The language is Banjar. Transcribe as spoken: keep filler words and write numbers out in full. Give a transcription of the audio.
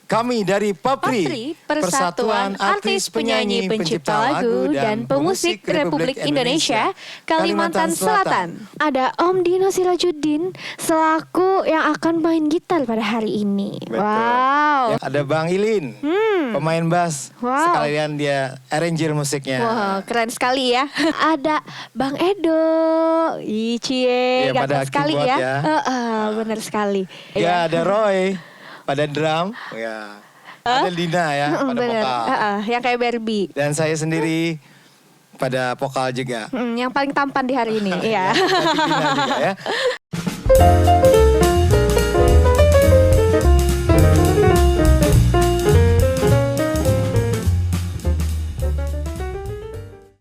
Kami dari PAPRI, PAPRI, Persatuan Artis Penyanyi Pencipta Lagu dan Pemusik Republik Indonesia, Kalimantan Selatan. Ada Om Dino Sirajuddin selaku yang akan main gitar pada hari ini. Betul. Wow. Ya, ada Bang Ilin, Hmm. pemain bass, Wow. sekalian dia arranger musiknya. Wah, keren sekali ya. Ada Bang Edo. Ih, cie, Iya, pada ganteng sekali keyboard ya. Ya. Heeh, bener sekali. Ya, ada Roy pada drum. Ya. Ada Lina ya, Heeh, pada bener. vokal. Heeh, yang kayak Barbie. Dan saya sendiri pada vokal juga. Mm, yang paling tampan di hari ini, ya. Ada Lina juga ya.